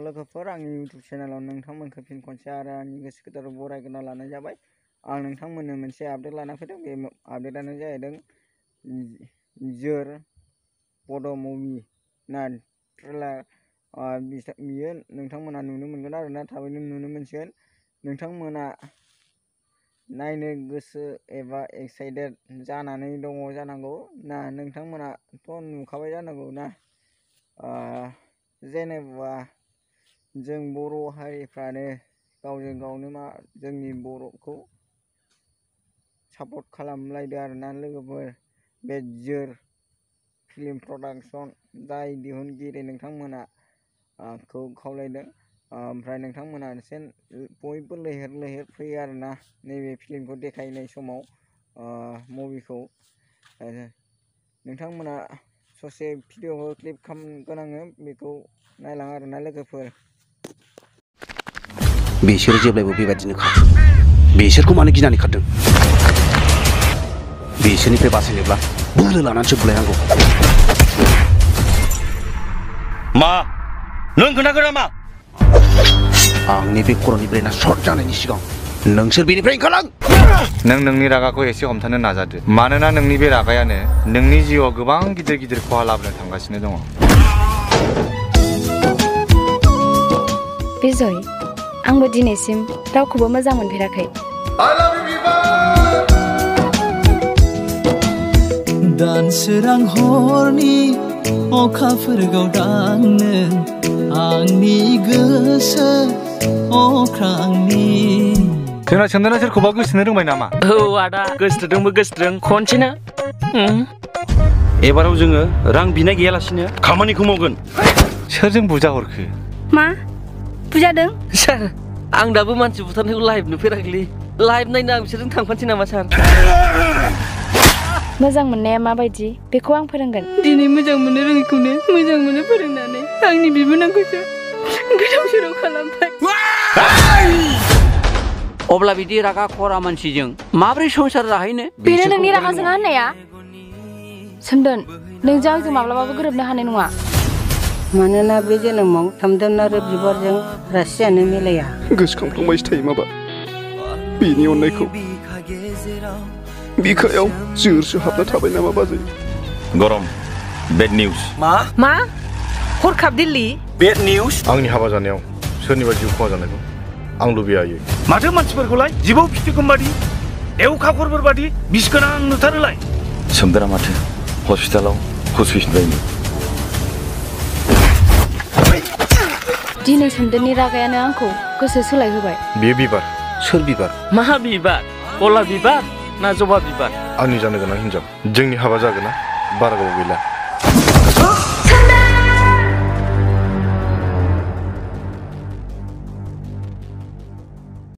लोगोफोर आंनि YouTube चेनेलाव नोंथांमोनखौ फिन खनसे आरो आंनि गोसो गोथारै बरायग्रोना लानाय जाबाय। आं नोंथांमोननो मोनसे आपडेट लाना फैदों। बे आपडेटानो जाहैदों जोर बड' मुभि ना ट्रेलार। बियो नोंथांमोना नुनो मोनगोन आरोना, थाबैनो नुनो मोनसिगोन। नोंथांमोना नायनो गोसो एबा एक्साइटेड जानानै दङ जानांगौ ना, नोंथांमोनाथ' नुखाबाय जानांगौ ना। जेनेबा जों बर' हारिफ्रानो गावजों गावनो जोंनि बर'खौ सापर्ट खालामलायदो आरोना लोगोफोर। बे जोर फिल्म प्रडाक्सन जाय दिहुनगिरि नोंथांमोना खौ खावलायदों। ओमफ्राय नोंथांमोना बयबो लैहोर लैहोर फैयो आरोना नैबे फिल्मखौ देखायनाय समाव मुभिखौ। नोंथांमोना ससे भिडिअ'खौ क्लिप खालामगोन आङो, बेखौ नायलां आरोना लोगोफोर। बिसोर जेब्लायबो बेबायदिनोखा। बिसोरखौ मानो गिनानै खारदों? बिसोरनिफ्राय बासायनोब्ला बोलो लानानैसो बुलायनांगौ। मा नों खोनाखो नामा? आंनि बे खर'नि ब्रेना सर्ट जानायनि सिगां नोंसोर बेनिफ्राय ओंखारलां। नों नोंनि रागाखौ एसे हमथानो नाजादो, मानोना नोंनि बे रागायानो नोंनि जिउआव गोबां गिदिर गिदिर खहा लाबोनो थांगासिनो दङ। बिजय, आंबो दिनैसिम रावखौबो मोजां मोनफेराखै। दानसोरां हरनि अखाफोर गावदांनो आंनि गोसो अख्रांनि। जोंना सोंदोना सोरखौबा गोसोनो रोंबाय नामा? औ आदा, गोसोथोदोंबो गोसोथोदों खनसेनो। एबाराव जोङो रां बिनाय गैयालासिनो खामानिखौ मावगोन। सोरजों बुजा हरखो? मा बुजादों? सार, आं दाबो मानसि बुथारनायखौ लाइभ नुफेराखैलै। लाइभ नायनो आं बिसोरजों थांफानोसै नामा सार? मोजां मोननाया माबायदि बेखौ आं फोरोंगोन। दिनै मोजां मोनो रोङैखौनो मोजां मोनो फोरोंनानै आंनि बिबोनांखौसो गोदाव सोराव खालामबाय। अब्ला बिदि रागा खरा मानसिजों माब्रै संसार जाहैनो? बेनो नोंनि रागा जोङा होननाया? सोमदोन, नोंजों आंजों माब्लाबाबो गोरोबनो हानाय नङा। मानोना बे जोनोमाव थामदोन आरो बिबारजों रासियानो मिलाया। गोसोखांफ्लांबायसो थायो माबा बेनि अननायखौ। बिखायाव जोरसो हाबना थाबाय नामा बाजै? गरम बेड निउज। मा हरखाब दिल्ली? Bed news. आंनि हाबा जानायाव सोरनिबा जिउ खहा जानायखौ आं लुबैयो। माथो मानसिफोरखौलाय जिबौ फिथिखम बादि एवखाखरफोर बादि बिस गोनां नुथारोलाय? सोमदोना माथो हस्पिटालाव हुसफिनबायनो। दिनै सोमदोननि रागायानो आंखौ गोसो सोलायहोबाय। बेयो बिबार। सोर बिबार? मा बिबार? गलाप बिबार ना जबा बिबार? आंनि जानो गोनां हिनजाव। जोंनि हाबा जागोन ना बारा गोबाव गैला।